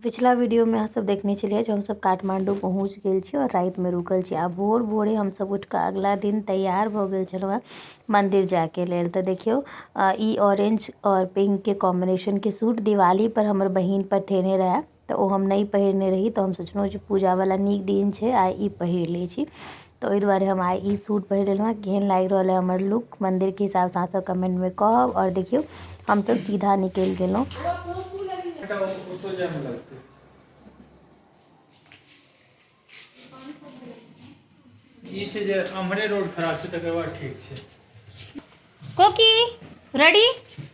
पिछला वीडियोमे अहाँ सब देखने छलियै जे हमसब काठमाण्डू पहुँच गेल छी आओर रातिमे रुकल छी। आ भोर भोरे हमसब उठिकऽ अगिला दिन तैयार भऽ गेल छलहुँ हेँ मन्दिर जाइके लेल। तऽ देखियौ ई ऑरेंज आओर पिंकके कॉम्बिनेशनके सूट दिवालीपर हमर बहिन पठेने रहए, तऽ ओ हम नहि पहिरने रही, तऽ हम सोचलहुँ जे पूजावला नीक दिन छै, आइ ई पहिर लै छी। तऽ ओहि दुआरे हम आइ ई सूट पहिर लेलहुँ हँ। केहन लागि रहल अइ हमर लुक मन्दिरके हिसाबसँ अहाँ सब कमेन्टमे कहब। आओर देखियौ हमसब सीधा निकलि गेलहुँ। ई छै जे अम्हरे रोड खराब छै, तकर बाद ठीक छै। कोकी रेडी?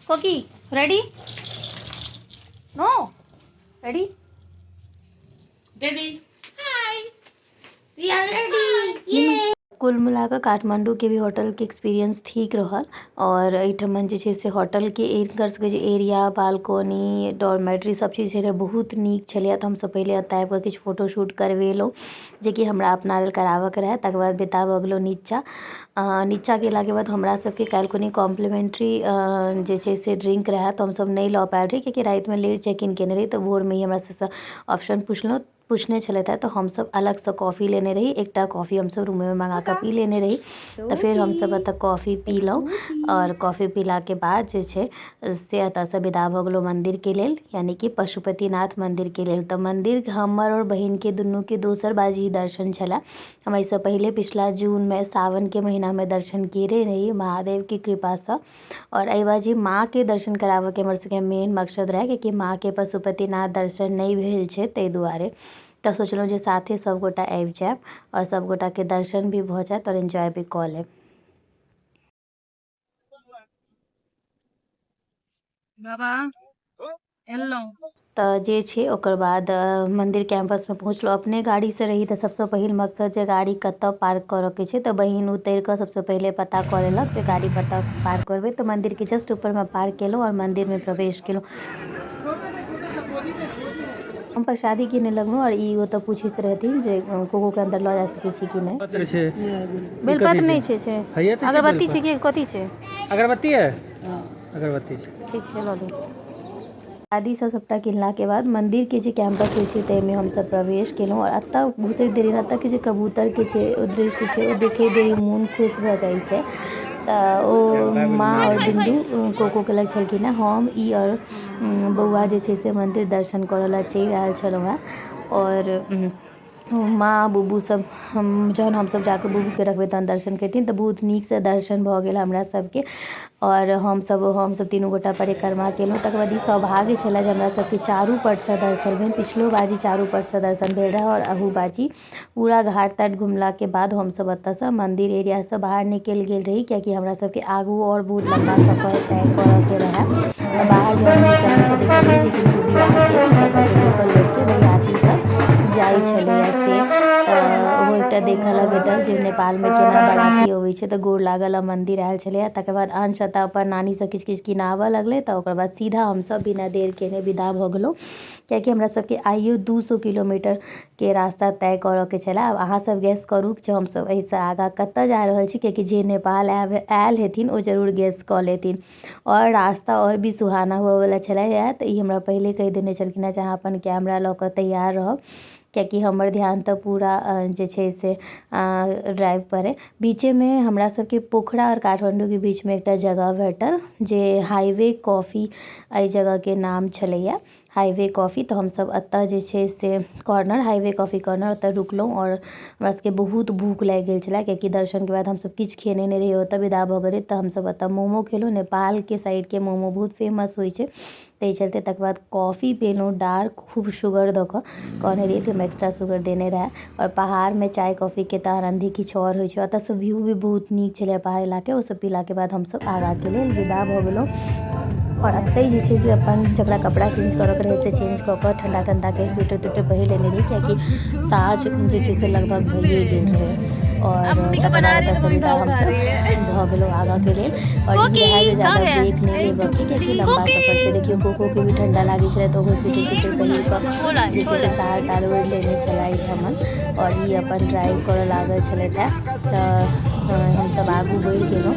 कोकी ready? No ready? Ready. Hi, we are ready. ये कुल मिलाकऽ काठमाण्डूके भी होटलके एक्सपीरियंस ठीक रहल। आओर एहिठमन जे छै से होटलके एकर सबके जे एरिया, बालकोनी, डॉर्मेट्री सब चीज छलै बहुत नीक छलै। तऽ हमसब पहिले एतऽ आबिकऽ किछु फोटो शूट करबेलहुँ, जेकि हमरा अपना लेल कराबऽके रहै। तकर बाद विदा भऽ गेलहुँ नीचाँ। नीचाँ गेलाके बाद हमरा सबके काल्हि खुनी कॉम्प्लीमेंट्री जे छै से ड्रिंक रहै, तऽ हमसब नहि लऽ पायल रही, कियाकि रातिमे लेट चेक इन केने रही। तऽ भोरमे ही हमरा सबसँ ऑप्शन पुछलहुँ पूछने छलथि हेँ, तऽ हमसब अलगसँ कॉफी लेने रही। एकटा कॉफी हमसब रूमेमे मँगाकऽ पी लेने रही। तऽ फेर हमसब एतऽ कॉफी पीलहुँ आओर कॉफी पीलाके बाद जे छै से एतऽसँ विदा भऽ गेलहुँ मन्दिरके लेल, यानि कि पशुपतिनाथ मन्दिरके लेल। तऽ मन्दिर हमर आओर बहिनके दुनूके दोसर बाजी दर्शन छलै। हम एहिसँ पहिले पिछला जूनमे सावनके महिनामे दर्शन केने रही महादेवके कृपासँ। आओर एहि बाजी माँके दर्शन कराबऽके हमर सबके मेन मकसद रहै, कियाकि माँके पशुपतिनाथ दर्शन नहि भेल छै, ताहि दुआरे तऽ सोचलहुँ जे साथे सबगोटा आबि जायब आओर सबगोटाके दर्शन भी भऽ जायत आओर एन्जॉय भी कऽ लेब। बाबा एलहुँ। तऽ जे छै ओकर बाद मन्दिर कैम्पसमे पहुँचलहुँ। अपने गाड़ीसँ रही तऽ सबसँ पहिल मकसद जे गाड़ी कतऽ पार्क करऽके छै। तऽ बहिन उतरिकऽ सबसँ पहिले पता कऽ लेलक जे गाड़ी कतऽ पार्क करबै। तऽ मन्दिरके जस्ट ऊपरमे पार्क केलहुँ आओर मन्दिरमे प्रवेश केलहुँ। हम प्रसादी कीनै लगलहुँ आओर ई ओतऽ पूछैत रहथिन जे कोकोके अन्दर लऽ जा सकै छी कि नहि। पत्र छै। बेलपत्र नहि छै, छै हैया तऽ छै। अगरबत्ती छै। बेलपत्र। कि कथी छै? अगरबत्ती है, अगरबत्ती छै। ठीक छै, लऽ लिअ। आदि सब सबटा किनलाके बाद मन्दिरके जे कैम्पस होइ छै ताहिमे हमसब प्रवेश केलहुँ। आओर एतऽ घुसैत देरी एतऽके जे कबूतरके छै ओ दृश्य छै, ओ देखैत देरी मोन खुश भऽ जाइ छै। तऽ ओ माँ आओर बिन्दु कोको लग छलखिन हेँ। हम ई आओर बौआ जे छै से मन्दिर दर्शन करऽ लए चलि आयल छलहुँ हेँ। आओर माँ बुबू सब हम जहन हमसब जाकऽ बुबूके रखबै तहन दर्शन करितियनि। तऽ बहुत नीकसँ दर्शन भऽ गेल हमरा सबके आओर हमसब तीनू गोटा परिक्रमा केलहुँ। तकर बाद ई सौभाग्य छलै जे हमरा सबके चारू पटसँ दर्शन भेल। पिछलो बाजी चारू पटसँ दर्शन भेल रहै आओर अहू बाजी पूरा घाट ताट घुमलाके बाद हमसब एतऽसँ मन्दिर एरियासँ बाहर निकलि गेल रही, कियाकि हमरा सबके आगू आओर बहुत लम्बा सफर तय करऽके रहै। तऽ बाहर जहन निकललहुँ तऽ देखलियै जे किनको बियाह छै, तऽ लोकल लोकके बरियाती सब जाइ छलैए से। तऽ ओहो एकटा देखऽ लए भेटल जे नेपालमे केना बराती अबै छै। तऽ गोर लागऽ लए मन्दिर आयल छलैए। तकर बाद अंश एतऽ अपन नानीसँ किछु किछु किनाबऽ लगलै। तऽ ओकर बाद सीधा हमसब बिना देर केने विदा भऽ गेलहुँ, कियाकि हमरा सबके आइयो 200 किलोमीटर के रास्ता तय करऽके छलै। आब अहाँ सब गैस करू जे हमसब एहिसँ आगाँ कतऽ जा रहल छी, कियाकि जे नेपाल आयल हेथिन ओ जरूर गैस कऽ लेथिन। आओर रास्ता आओर भी सुहाना हुअवला छलै। तऽ ई हमरा पहिले कहि देने छलखिन हेँ जे अहाँ अपन कैमरा लऽ कऽ तैयार रहब, कियाकि हमर ध्यान तऽ पूरा जे छै से ड्राइवपर अइ। बीचेमे हमरा सबके पोखरा आओर काठमाण्डूके बीचमे एकटा जगह भेटल जे हाईवे कॉफी एहि जगहके नाम छलैए, हाईवे कॉफी। तऽ हमसब एतऽ जे छै से कॉर्नर, हाईवे कॉफी कॉर्नर, ओतऽ रुकलहुँ। आओर हमरा सबके बहुत भूख लागि गेल छलै, कियाकि दर्शनके बाद हमसब किछु खेने नहि रहियै, ओतऽ विदा भऽ गेल रही। तऽ हमसब एतऽ मोमो खेलहुँ। नेपालके साइडके मोमो बहुत फेमस होइ छै ताहि चलते। तकर बाद कॉफी पीलहुँ डार्क, खूब शुगर दऽ कऽ कहने रहियै तऽ ओहिमे एक्स्ट्रा शुगर देने रहै। आओर पहाड़मे चाय कॉफीके तऽ आनन्द ही किछु आओर होइ छै। ओतऽसँ व्यू भी बहुत नीक छलै पहाड़ इलाके। ओसब पीलाके बाद हमसब आगाँके लेल विदा भऽ गेलहुँ। आओर एतहि जे छै से अपन जकरा कपड़ा चेंज करऽके रहै से चेंज कऽ कऽ ठण्डा ठण्डाके स्वेटर त्वेटर पहिर लेने रही, कियाकि साँझ जे छै से लगभग भइए गेल रहै। आओर तकर बाद एतऽसँ विदा हमसब भऽ गेलहुँ आगाँके लेल। आओर ई रहै जे ज्यादा ब्रेक नहि लेबऽके, कियाकि लम्बा सफर छै। देखियौ कोकोके भी ठण्डा लागै छलै, तऽ ओहो स्वेटर त्वेटर पहिर कऽ जे छै से साल ताल ओढ़ि लेने छलै एहिठमन। आओर ई अपन ड्राइव करऽ लागल छलथि हेँ, तऽ हमसब आगू बढ़ि गेलहुँ।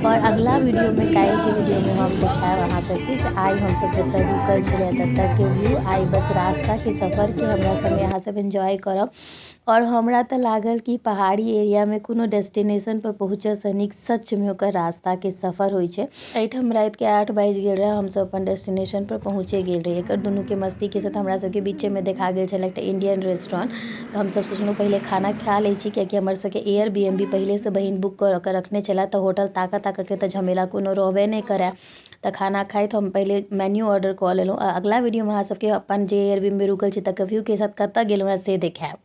आओर अगला वीडियोमे, काल्हिके वीडियोमे हम देखायब अहाँ सबके जे आइ हमसब जतऽ रुकल छलियै ततऽके व्यू। आइ बस रास्ताके सफरके हमरा संगे अहाँ सब एन्जॉय करब। आओर हमरा तऽ लागल कि पहाड़ी एरियामे कोनो डेस्टिनेशन पर पहुँचऽसँ नीक सचमे ओकर रास्ताके सफर होइ छै। एहिठाम रातिके 8 बाजि गेल रहै, हमसब अपन डेस्टिनेशन पर पहुँचे गेल रहियै। एकर दुनूके मस्तीके साथ हमरा सबके बीचेमे देखा गेल छलै एकटा इंडियन रेस्टोरेंट। तऽ हमसब सोचलहुँ पहिले खाना खा लै छी, कियाकि हमर सबके एयर बी एन बी पहिलेसँ बहिन बुक कऽ के रखने छलै, तऽ होटल ताकऽ ताकऽके तऽ झमेला कोनो रहबे नहि करए। तऽ खाना खाइत हम पहिले मेन्यू ऑर्डर कऽ लेलहुँ आ अगला वीडियोमे अहाँ सबके अपन जे एयर बी एन बी रुकल छी तकर व्यू के साथ कतऽ गेलहुँ हँ से देखायब।